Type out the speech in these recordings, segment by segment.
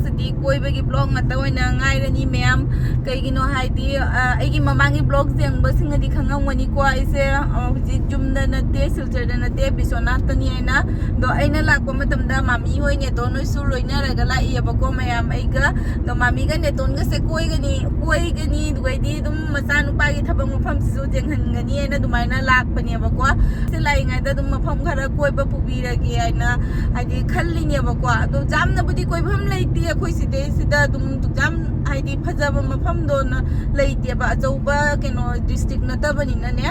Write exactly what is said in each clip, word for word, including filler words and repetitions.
ꯁꯤꯗꯤ ꯀꯣꯏꯕꯒꯤ ꯕ꯭ꯂꯣꯒ ꯉꯥꯛꯇ ꯑꯣꯏꯅ ꯉꯥꯏꯔꯅꯤ ꯃꯌꯥꯝ꯫ ꯀꯩꯒꯤꯅꯣ ꯍꯥꯏꯗꯤ, ꯑ, ꯑꯩꯒꯤ ꯃꯃꯥꯡꯒꯤ ꯕ꯭ꯂꯣꯒ ꯌꯦꯡꯕꯁꯤꯡꯅꯗꯤ ꯈꯪꯉꯝꯒꯅꯤꯀꯣ, ꯑꯩꯁꯦ, ꯑ, ꯍꯧꯖꯤꯛ ꯌꯨꯝꯗ ꯅꯠꯇꯦ, ꯁꯤꯜꯆꯔꯗ ꯅꯠꯇꯦ, ꯕꯤꯁ꯭ꯋꯥꯅꯥꯊꯇꯅꯤ ꯍꯥꯏꯅ꯫ ꯑꯗꯣ ꯑꯩꯅ ꯂꯥꯛꯄ ꯃꯇꯝꯗ ꯃꯥꯃꯤ ꯍꯣꯏ, ꯅꯦꯇꯣꯟ ꯍꯣꯏꯁꯨ ꯂꯣꯏꯅꯔꯒ ꯂꯥꯛꯏꯌꯦꯕꯀꯣ ꯃꯌꯥꯝ ꯑꯩꯒ꯫ ꯑꯗꯣ ꯃꯥꯃꯤꯒ ꯅꯦꯇꯣꯟꯒꯁꯦ ꯀꯣꯏꯒꯅꯤ, ꯀꯣꯏꯒꯅꯤ, ꯑꯗꯨꯒꯩꯗꯤ ꯑꯗꯨꯝ ꯃꯆꯥꯅꯨꯄꯥꯒꯤ ꯊꯕꯛ ꯃꯐꯝꯁꯤꯁꯨ ꯌꯦꯡꯍꯟꯒꯅꯤ ꯍꯥꯏꯅ ꯑꯗꯨꯃꯥꯏꯅ ꯂꯥꯛꯄꯅꯦꯕꯀꯣ꯫ ꯁꯤ ꯂꯥꯛꯏꯉꯩꯗ ꯑꯗꯨꯝ ꯃꯐꯝ ꯈꯔ ꯀꯣꯏꯕ ꯄꯨꯕꯤꯔꯒꯦ ꯍꯥꯏꯅ ꯍꯥꯏꯗꯤ ꯈꯜꯂꯤꯅꯦꯕꯀꯣ꯫ ꯑꯗꯣ ꯌꯥꯝꯅꯕꯨꯗꯤ ꯀꯣꯏꯐꯝ ꯂꯩꯇꯦ ꯑꯩꯈꯣꯏ ꯁꯤꯗꯩꯁꯤꯗ, ꯑꯗꯨꯝ ꯌꯥꯝ ꯍꯥꯏꯗꯤ ꯐꯖꯕ ꯃꯐꯝꯗꯣꯅ ꯂꯩꯇꯦꯕ, ꯑꯆꯧꯕ ꯀꯩꯅꯣ ꯗꯤꯁꯇ꯭ꯔꯤꯛ ꯅꯠꯇꯕꯅꯤꯅꯅꯦ꯫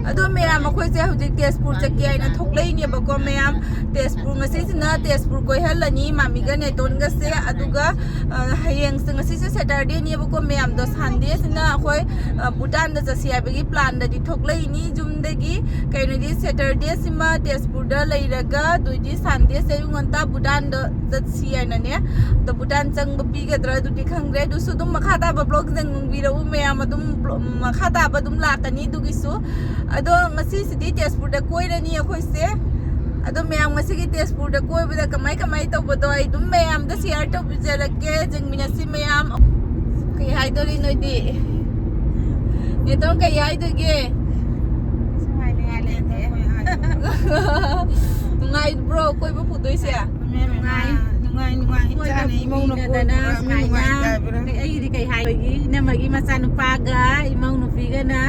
ꯑꯗꯣ ꯃꯌꯥꯝ ꯑꯩꯈꯣꯏꯁꯦ ꯍꯧꯖꯤꯛ ꯇꯦꯖꯄꯨꯔ ꯆꯠꯀꯦ ꯍꯥꯏꯅ ꯊꯣꯛꯂꯛꯏꯅꯦꯕꯀꯣ ꯃꯌꯥꯝ꯫ ꯇꯦꯖꯄꯨꯔ ꯉꯁꯤꯁꯤꯅ ꯇꯦꯖꯄꯨꯔ ꯀꯣꯏꯍꯜꯂꯅꯤ ꯃꯥꯃꯤꯒ ꯅꯦꯇꯣꯟꯒꯁꯦ꯫ ꯑꯗꯨꯒ, ꯑ, ꯍꯌꯦꯡꯁꯦ, ꯉꯁꯤꯁꯦ ꯁꯦꯇꯔꯗꯦꯅꯦꯕꯀꯣ ꯃꯌꯥꯝꯗꯣ, ꯁꯟꯗꯦꯁꯤꯅ ꯑꯩꯈꯣꯏ, ꯑ, ꯚꯨꯇꯥꯟꯗ ꯆꯠꯁꯤ ꯍꯥꯏꯕꯒꯤ ꯄ꯭ꯂꯥꯟꯗꯗꯤ ꯊꯣꯛꯂꯛꯏꯅꯤ ꯌꯨꯝꯗꯒꯤ꯫ ꯀꯩꯅꯣꯗꯤ ꯁꯦꯇꯔꯗꯦꯁꯤꯃ ꯇꯦꯖꯄꯨꯔꯗ ꯂꯩꯔꯒ ꯑꯗꯨꯏꯗꯤ ꯁꯟꯗꯦꯁꯦ ꯑꯌꯨꯛ ꯉꯟꯇꯥ ꯚꯨꯇꯥꯟꯗ ꯆꯠꯁꯤ ꯍꯥꯏꯅꯅꯦ꯫ ꯑꯗꯣ ꯚꯨꯇꯥꯟ ꯆꯪꯕ ꯄꯤꯒꯗ꯭ꯔꯥ ꯑꯗꯨꯗꯤ ꯈꯪꯗ꯭ꯔꯦ꯫ ꯑꯗꯨꯁꯨ ꯑꯗꯨꯝ ꯃꯈꯥ ꯇꯥꯕ ꯕ꯭ꯂꯣꯒ ꯌꯦꯡꯕꯤꯔꯛꯎ ꯃꯌꯥꯝ, ꯑꯗꯨꯝ ꯕ꯭ꯂꯣ-, ꯃꯈꯥ ꯇꯥꯕ ꯑꯗꯨꯝ ꯂꯥꯛꯀꯅꯤ ꯑꯗꯨꯒꯤꯁꯨ꯫ ꯑꯗꯣ ꯉꯁꯤꯁꯤꯗꯤ ꯇꯦꯖꯄꯨꯔꯗ ꯀꯣꯏꯔꯅꯤ ꯑꯩꯈꯣꯏꯁꯦ꯫ ꯑꯗꯣ ꯃꯌꯥꯝ ꯉꯁꯤꯒꯤ ꯇꯦꯖꯄꯨꯔꯗ ꯀꯣꯏꯕꯗ ꯀꯃꯥꯏ ꯀꯃꯥꯏ ꯇꯧꯕꯗꯣ ꯑꯩ ꯑꯗꯨꯝ ꯃꯌꯥꯝꯗ ꯁꯤꯌꯔ ꯇꯧꯕꯤꯖꯔꯛꯀꯦ꯫ ꯌꯦꯡꯃꯤꯟꯅꯁꯤ ꯃꯌꯥꯝ꯫ ꯀꯩ ꯍꯥꯏꯗꯣꯔꯤ ꯅꯣꯏꯗꯤ? ꯅꯦꯇꯣꯟ ꯀꯩ ꯍꯥꯏꯗꯣꯏꯒꯦ? ꯅꯨꯡꯉꯥꯏꯕ꯭ꯔꯣ ꯀꯣꯏꯕ ꯄꯨꯗꯣꯏꯁꯦ? ꯅꯨꯡꯉꯥꯏ, ꯅꯨꯡꯉꯥꯏ, ꯅꯨꯡꯉꯥꯏ꯫ ꯀꯣꯏꯕ ꯏꯆꯥꯅ ꯏꯃꯧꯅ ꯄꯨꯕꯤꯗꯅ ꯀꯣꯏꯕ ꯁꯨꯃꯥꯏꯅ꯫ ꯅꯨꯡꯉꯥꯏꯇꯕ꯭ꯔꯥ? ꯑꯩꯒꯤꯗꯤ ꯀꯩ ꯍꯥꯏꯕꯒꯤ ꯏꯅꯝꯃꯒꯤ ꯃꯆꯥꯅꯨꯄꯥꯒ ꯏꯃꯧ ꯅꯨꯄꯤꯒꯅ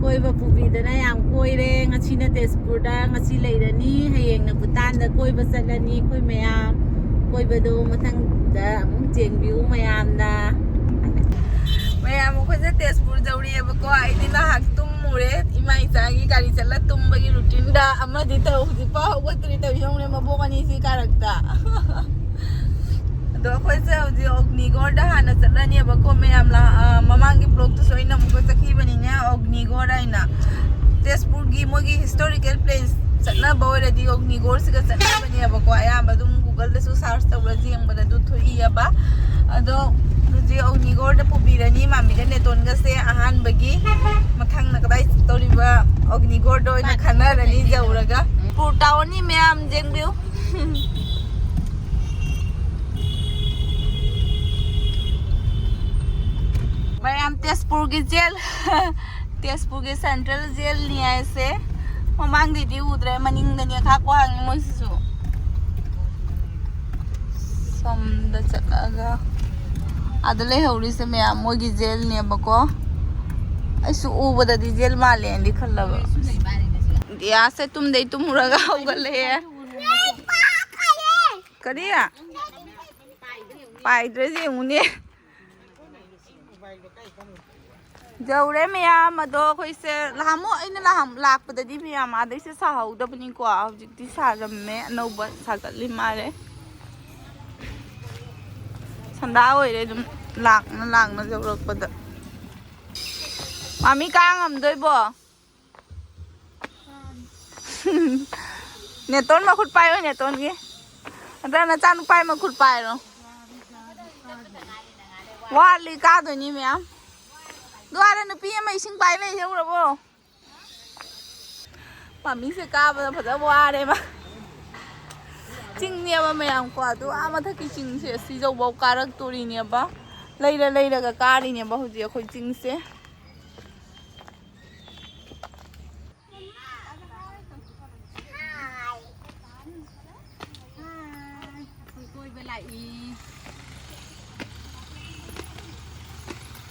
ꯀꯣꯏꯕ ꯄꯨꯕꯤꯗꯅ ꯌꯥꯝ ꯀꯣꯏꯔꯦ꯫ ꯉꯁꯤꯅ ꯇꯦꯖꯄꯨꯔꯗ, ꯉꯁꯤ ꯂꯩꯔꯅꯤ, ꯍꯌꯦꯡꯅ ꯚꯨꯇꯥꯟꯗ ꯀꯣꯏꯕ ꯆꯠꯂꯅꯤ ꯑꯩꯈꯣꯏ ꯃꯌꯥꯝ꯫ ꯀꯣꯏꯕꯗꯣ ꯃꯊꯪꯗ ꯑꯃꯨꯛ ꯌꯦꯡꯕꯤꯌꯨ ꯃꯌꯥꯝꯅ꯫ ꯃꯌꯥꯝ ꯑꯩꯈꯣꯏꯁꯦ ꯇꯦꯖꯄꯨꯔ ꯌꯧꯔꯛꯑꯦꯕꯀꯣ꯫ ꯑꯩꯗꯤ ꯉꯥꯏꯍꯥꯛ ꯇꯨꯝꯃꯨꯔꯦ, ꯏꯃꯥ ꯏꯆꯥꯒꯤ ꯒꯥꯔꯤ ꯆꯠꯂ ꯇꯨꯝꯕꯒꯤ ꯔꯨꯇꯤꯟꯗ꯫ ꯑꯃꯗꯤ ꯇꯧ, ꯍꯧꯖꯤꯛꯐꯥꯎ ꯍꯧꯒꯠꯇ꯭ꯔꯤ, ꯇꯧ ꯌꯦꯡꯉꯨꯅꯦ ꯃꯕꯣꯛ ꯑꯅꯤꯁꯤ ꯀꯥꯔꯛꯇ꯫ ꯑꯗꯣ ꯑꯩꯈꯣꯏꯁꯦ ꯍꯧꯖꯤꯛ ꯑꯣꯒꯅꯤꯒꯣꯔꯗ ꯍꯥꯟꯅ ꯆꯠꯂꯅꯦꯕꯀꯣ ꯃꯌꯥꯝ꯫ ꯂꯥ-, ꯑ, ꯃꯃꯥꯡꯒꯤ ꯕ꯭ꯂꯣꯛꯇꯁꯨ ꯑꯩꯅ ꯑꯃꯨꯛꯀ ꯆꯠꯈꯤꯕꯅꯤꯅꯦ ꯑꯣꯒꯅꯤꯒꯣꯔ ꯍꯥꯏꯅ꯫ ꯇꯦꯖꯄꯨꯔꯒꯤ ꯃꯣꯏꯒꯤ ꯍꯤꯁꯇꯣꯔꯤꯀꯦꯜ ꯄ꯭ꯂꯦꯁ ꯆꯠꯅꯕ ꯑꯣꯏꯔꯗꯤ ꯑꯣꯒꯅꯤꯒꯣꯔꯁꯤꯒ ꯆꯠꯅꯕꯅꯦꯕꯀꯣ꯫ ꯑꯌꯥꯝꯕ ꯑꯗꯨꯝ ꯒꯨꯒꯜꯗꯁꯨ ꯁꯥꯔꯆ ꯇꯧꯔ ꯌꯦꯡꯕꯗ ꯑꯗꯨ ꯊꯣꯛꯏꯑꯕ꯫ ꯑꯗꯣ ꯍꯧꯖꯤꯛ ꯑꯣꯒꯅꯤꯒꯣꯔꯗ ꯄꯨꯕꯤꯔꯅꯤ ꯃꯥꯃꯤꯒ ꯅꯦꯇꯣꯟꯒꯁꯦ ꯑꯍꯥꯟꯕꯒꯤ꯫ ꯃꯊꯪꯅ ꯀꯗꯥꯏ ꯆꯠꯇꯧꯔꯤꯕ? ꯑꯣꯒꯅꯤꯒꯣꯔꯗ ꯑꯣꯏꯅ ꯈꯟꯅꯔꯅꯤ ꯌꯧꯔꯒ꯫ ꯄꯨꯔ ꯇꯥꯎꯟꯅꯤ ꯃꯌꯥꯝ ꯌꯦꯡꯕꯤꯌꯨ꯫ ꯃꯌꯥꯝ ꯇꯦꯖꯄꯨꯔꯒꯤ ꯖꯦꯜ, ꯇꯦꯖꯄꯨꯔꯒꯤ ꯁꯦꯟꯇ꯭ꯔꯦꯜ ꯖꯦꯜꯅꯤ ꯍꯥꯏꯁꯦ꯫ ꯃꯃꯥꯡꯗꯩꯗꯤ ꯎꯗ꯭ꯔꯦ, ꯃꯅꯤꯡꯗꯅꯦ ꯈꯥꯛ ꯋꯥꯡꯉꯤ ꯃꯣꯏꯁꯤꯁꯨ꯫ ꯁꯣꯝꯗ ꯆꯠꯂꯒ ꯑꯥꯗ ꯂꯩꯍꯧꯔꯤꯁꯦ ꯃꯌꯥꯝ ꯃꯣꯏꯒꯤ ꯖꯦꯜꯅꯦꯕꯀꯣ꯫ ꯑꯩꯁꯨ ꯎꯕꯗꯗꯤ ꯖꯦꯜ ꯃꯥꯜꯂꯦꯅꯗꯤ ꯈꯜꯂꯕ꯫ ꯗꯤꯌꯥꯁꯦ ꯇꯨꯝꯗꯩ ꯇꯨꯝꯃꯨꯔꯒ ꯍꯧꯒꯠꯂꯛꯑꯦ꯫ ꯀꯔꯤ? ꯄꯥꯏꯗ꯭ꯔꯗꯤ ꯌꯦꯡꯉꯨꯅꯦ꯫ ꯌꯧꯔꯦ ꯃꯌꯥꯝ꯫ ꯑꯗꯣ ꯑꯩꯈꯣꯏꯁꯦ ꯅꯍꯥꯟꯃꯨꯛ ꯑꯩꯅ ꯅꯍꯥꯟ ꯂꯥꯛꯄꯗꯗꯤ ꯃꯌꯥꯝ ꯑꯥꯗꯩꯁꯦ ꯁꯥꯍꯧꯗꯕꯅꯤꯀꯣ꯫ ꯍꯧꯖꯤꯛꯇꯤ ꯁꯥꯔꯝꯃꯦ, ꯑꯅꯧꯕ ꯁꯥꯒꯠꯂꯤ ꯃꯥꯜꯂꯦ꯫ ꯁꯟꯗꯥ ꯑꯣꯏꯔꯦ ꯑꯗꯨꯝ ꯂꯥꯛꯅ ꯂꯥꯛꯅ ꯌꯧꯔꯛꯄꯗ꯫ ꯃꯥꯃꯤ ꯀꯥ ꯉꯝꯗꯣꯏꯕꯣ? ꯅꯦꯇꯣꯟ ꯃꯈꯨꯠ ꯄꯥꯏꯌꯣ, ꯅꯦꯇꯣꯟꯒꯤ꯫ ꯑꯗ ꯅꯆꯥꯅꯨꯄꯥꯒꯤ ꯃꯈꯨꯠ ꯄꯥꯏꯔꯣ꯫ ꯋꯥꯠꯂꯤ, ꯀꯥꯗꯣꯏꯅꯤ ꯃꯌꯥꯝ꯫ ꯑꯗꯨ ꯑꯥꯗ ꯅꯨꯄꯤ ꯑꯃ ꯏꯁꯤꯡ ꯄꯥꯏ ꯂꯩꯍꯧꯔꯕꯣ? ꯃꯥꯃꯤꯁꯦ ꯀꯥꯕꯗ ꯐꯖ ꯋꯥꯔꯦꯕ꯫ ꯆꯤꯡꯅꯦꯕ ꯃꯌꯥꯝ ꯀꯣ꯫ ꯑꯗꯨ ꯑꯥ ꯃꯊꯛꯀꯤ ꯆꯤꯡꯁꯦ ꯁꯤꯖꯧꯕꯧ ꯀꯥꯔꯛꯇꯣꯔꯤꯅꯦꯕ꯫ ꯂꯩꯔ ꯂꯩꯔꯒ ꯀꯥꯔꯤꯅꯦꯕ ꯍꯧꯖꯤꯛ ꯑꯩꯈꯣꯏ ꯆꯤꯡꯁꯦ꯫ ꯑꯩꯈꯣꯏ ꯀꯣꯏꯕ ꯂꯥꯛꯏ꯫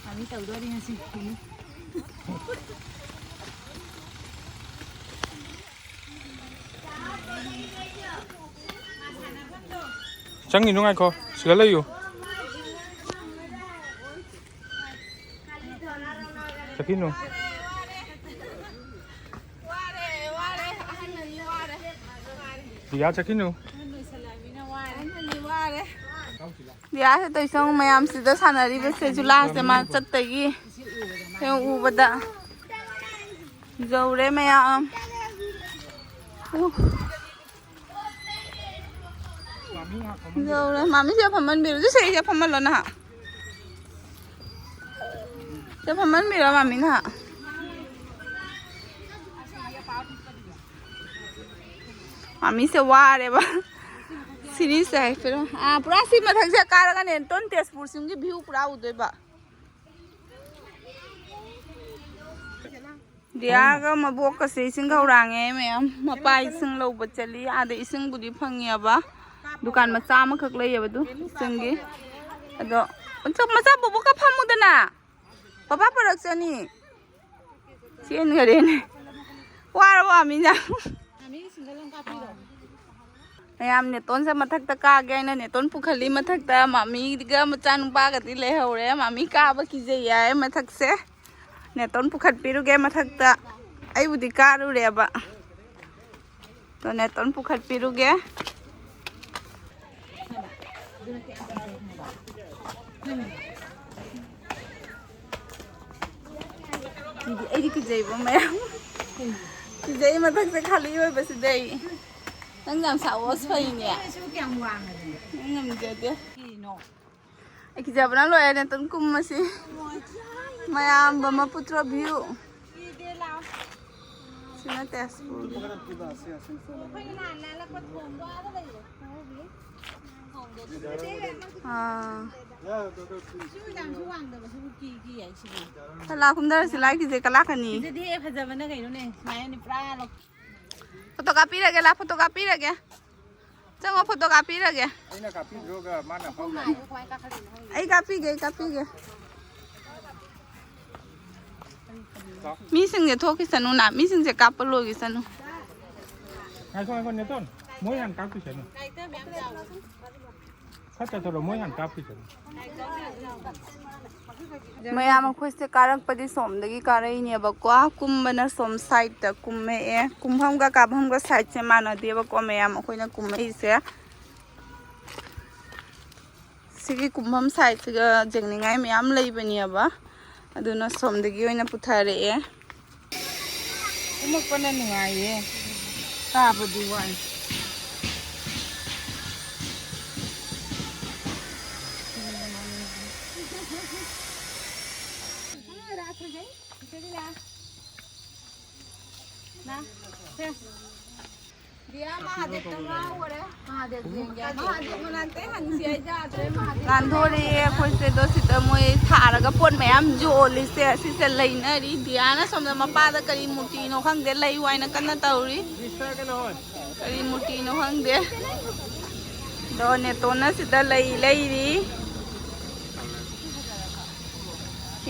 ꯃꯥꯃꯤ ꯇꯧꯗꯣꯔꯤ ꯉꯁꯤ꯫ ꯆꯪꯒꯤꯅꯨ, ꯉꯥꯏꯈꯣ, ꯁꯤꯗ ꯂꯩꯌꯨ꯫ ꯆꯠꯈꯤꯅꯨ꯫ ꯗꯤꯌꯥ, ꯆꯠꯈꯤꯅꯨ꯫ ꯗꯤꯌꯥꯁꯦ ꯇꯧꯏꯁꯪ ꯃꯌꯥꯝꯁꯤꯗ ꯁꯥꯟꯅꯔꯤꯕꯁꯦ ꯖꯨꯂꯥꯁꯦ ꯃꯥ ꯆꯠꯇꯒꯤ ꯍꯦꯛ ꯎꯕꯗ꯫ ꯌꯧꯔꯦ ꯃꯌꯥꯝ꯫ ꯎ꯫ ꯌꯧꯔꯦ꯫ ꯃꯥꯃꯤ ꯁꯤꯗ ꯐꯝꯍꯟꯕꯤꯔꯣ꯫ ꯑꯗꯨ ꯁꯤꯗ ꯐꯝꯍꯜꯂꯣ ꯅꯍꯥꯛ꯫ ꯁꯤꯗ ꯐꯝꯍꯟꯕꯤꯔꯣ ꯃꯥꯃꯤ ꯅꯍꯥꯛ꯫ ꯃꯥꯃꯤꯁꯦ ꯋꯥꯔꯦꯕ꯫ ꯁꯤꯔꯤꯁꯦ ꯍꯥꯏꯐꯦꯠ꯫ ꯑꯥ, ꯄꯨꯔꯥ ꯁꯤ ꯃꯊꯛꯁꯦ ꯀꯥꯔꯒꯅꯦ ꯇꯣꯟ ꯇꯦꯖꯄꯨꯔ ꯆꯤꯡꯒꯤ view ꯄꯨꯔꯥ ꯎꯗꯣꯏꯕ꯫ ꯗꯤꯌꯥꯒ ꯃꯕꯣꯛꯀꯁꯦ ꯏꯁꯤꯡ ꯈꯧꯔꯥꯡꯉꯦ ꯃꯌꯥꯝ꯫ ꯃꯄꯥ ꯏꯁꯤꯡ ꯂꯧꯕ ꯆꯠꯂꯤ꯫ ꯑꯥꯗ ꯏꯁꯤꯡꯕꯨꯗꯤ ꯐꯪꯉꯦꯕ, ꯗꯨꯀꯥꯟ ꯃꯆꯥ ꯑꯃꯈꯛ ꯂꯩꯌꯦꯕ ꯑꯗꯨ ꯏꯁꯤꯡꯒꯤ꯫ ꯑꯗꯣ ꯃꯆꯥ, ꯃꯆꯥ ꯕꯣꯕꯣꯛꯀ ꯐꯝꯃꯨꯗꯅ꯫ ꯄꯄꯥ ꯄꯨꯔꯛꯆꯅꯤ꯫ ꯆꯦꯟꯈꯔꯦꯅꯦ꯫ ꯋꯥꯔꯕꯣ ꯑꯃꯤꯅ? ꯃꯌꯥꯝ ꯅꯦꯇꯣꯟꯁꯦ ꯃꯊꯛꯇ ꯀꯥꯒꯦ ꯍꯥꯏꯅ ꯅꯦꯇꯣꯟ ꯄꯨꯈꯠꯂꯤ꯫ ꯃꯊꯛꯇ ꯃꯥꯃꯤꯒ ꯃꯆꯥꯅꯨꯄꯥꯒꯗꯤ ꯂꯩꯍꯧꯔꯦ꯫ ꯃꯥꯃꯤ ꯀꯥꯕ ꯀꯤꯖꯩ ꯍꯥꯏ ꯃꯊꯛꯁꯦ꯫ ꯅꯦꯇꯣꯟ ꯄꯨꯈꯠꯄꯤꯔꯨꯒꯦ ꯃꯊꯛꯇ꯫ ꯑꯩꯕꯨꯗꯤ ꯀꯥꯔꯨꯔꯦꯕ꯫ ꯇꯣ ꯅꯦꯇꯣꯟ ꯄꯨꯈꯠꯄꯤꯔꯨꯒꯦ꯫ ꯑꯩꯗꯤ, ꯑꯩꯗꯤ ꯀꯤꯖꯩꯕ ꯃꯌꯥꯝ꯫ ꯀꯤꯖꯩ ꯃꯊꯛꯁꯦ ꯈꯥꯂꯤ ꯑꯣꯏꯕꯁꯤꯗ ꯑꯩ꯫ ꯅꯪ ꯌꯥꯝ ꯁꯥꯎꯑꯣ ꯐꯩꯅꯦ꯫ ꯅꯪ ꯉꯝꯖꯗꯦ꯫ ꯑꯩ ꯀꯤꯖꯕꯅ ꯂꯣꯏꯔꯦ ꯅꯦꯇꯣꯟ ꯀꯨꯝꯃꯁꯤ꯫ ꯃꯌꯥꯝꯕ ꯃꯄꯨꯇ꯭ꯔꯣ view꯫ ꯁꯤꯅ ꯇꯦꯖꯄꯨꯔꯒꯤ꯫ ꯑꯥ꯫ ꯀꯂꯥ ꯀꯨꯝꯊꯔꯁꯤ ꯂꯥꯏ ꯀꯤꯖꯩ ꯀꯂꯥ ꯀꯅꯤ꯫ ꯐꯖꯕꯅ ꯀꯩꯅꯣꯅꯦ ꯁꯨꯃꯥꯏꯅꯅꯦ ꯄꯨꯔꯥ꯫ ꯐꯣꯇꯣ ꯀꯥꯞꯄꯤꯔꯒꯦ ꯂꯥ, ꯐꯣꯇꯣ ꯀꯥꯞꯄꯤꯔꯒꯦ꯫ ꯆꯪꯉꯣ, ꯐꯣꯇꯣ ꯀꯥꯞꯄꯤꯔꯒꯦ꯫ ꯑꯩꯅ ꯀꯥꯞꯄꯤꯗ꯭ꯔꯣꯒ ꯃꯥꯅ ꯐꯝꯃꯦ꯫ ꯑꯩ ꯀꯥꯞꯄꯤꯒꯦ, ꯑꯩ ꯀꯥꯞꯄꯤꯒꯦ꯫ ꯃꯤꯁꯤꯡꯁꯦ ꯊꯣꯛꯈꯤꯁꯅꯨ ꯅꯥ, ꯃꯤꯁꯤꯡꯁꯦ ꯀꯥꯞꯄ ꯂꯣꯏꯈꯤꯁꯅꯨ꯫ ꯉꯥꯏꯈꯣ, ꯉꯥꯏꯈꯣ, ꯅꯦꯇꯣꯟ꯫ ꯃꯣꯏ ꯍꯥꯟꯅ ꯀꯥꯞꯈꯤꯁꯅꯨ꯫ ꯈꯔ ꯆꯠꯊꯣꯔꯛꯑꯣ, ꯃꯣꯏ ꯍꯥꯟꯅ ꯀꯥꯞꯈꯤꯁꯅꯨ꯫ ꯃꯌꯥꯝ ꯑꯩꯈꯣꯏꯁꯦ ꯀꯥꯔꯛꯄꯗꯤ ꯁꯣꯝꯗꯒꯤ ꯀꯥꯔꯛꯏꯅꯦꯕꯀꯣ꯫ ꯀꯨꯝꯕꯅ ꯁꯣꯝ ꯁꯥꯏꯠꯇ ꯀꯨꯝꯃꯛꯑꯦ꯫ ꯀꯨꯝꯐꯝꯒ ꯀꯥꯐꯝꯒ ꯁꯥꯏꯠꯁꯦ ꯃꯥꯟꯅꯗꯦꯕꯀꯣ꯫ ꯃꯌꯥꯝ ꯑꯩꯈꯣꯏꯅ ꯀꯨꯝꯃꯛꯏꯁꯦ ꯁꯤꯒꯤ ꯀꯨꯝꯐꯝ ꯁꯥꯏꯠꯁꯤꯒ ꯌꯦꯡꯅꯤꯡꯉꯥꯏ ꯃꯌꯥꯝ ꯂꯩꯕꯅꯦꯕ꯫ ꯑꯗꯨꯅ ꯁꯣꯝꯗꯒꯤ ꯑꯣꯏꯅ ꯄꯨꯊꯔꯛꯑꯦ꯫ ꯀꯨꯝꯃꯛꯄꯅ ꯅꯨꯡꯉꯥꯏꯌꯦ, ꯀꯥꯕꯗꯤ ꯋꯥꯏ꯫ ꯗꯤꯌꯥ ꯃꯍꯥꯗꯦꯕꯇ ꯉꯥꯎꯈꯔꯦ꯫ ꯃꯍꯥꯗꯦꯕ ꯌꯦꯡꯒꯦ꯫ ꯃꯍꯥꯗꯦꯕ ꯃꯅꯥꯛꯇ ꯍꯟꯁꯤ ꯍꯥꯏ ꯌꯥꯗ꯭ꯔꯦ꯫ ꯃꯍꯥꯗꯦꯕ ꯅꯥꯟꯊꯣꯔꯛꯑꯦ ꯑꯩꯈꯣꯏꯁꯦ꯫ ꯑꯗꯣ ꯁꯤꯗ ꯃꯣꯏ ꯊꯥꯔꯒ ꯄꯣꯠ ꯃꯌꯥꯝ ꯌꯣꯜꯂꯤꯁꯦ ꯁꯤꯁꯦ ꯂꯩꯅꯔꯤ꯫ ꯗꯤꯌꯥꯅ ꯁꯣꯝꯗ ꯃꯄꯥꯗ ꯀꯔꯤ ꯃꯨꯔꯇꯤꯅꯣ ꯈꯪꯗꯦ ꯂꯩꯌꯨ ꯍꯥꯏꯅ ꯀꯟꯅ ꯇꯧꯔꯤ꯫ ꯀꯔꯤ ꯃꯨꯔꯇꯤꯅꯣ ꯈꯪꯗꯦ꯫ ꯑꯗꯣ ꯅꯦꯇꯣꯟꯅ ꯁꯤꯗ ꯂꯩ ꯂꯩꯔꯤ꯫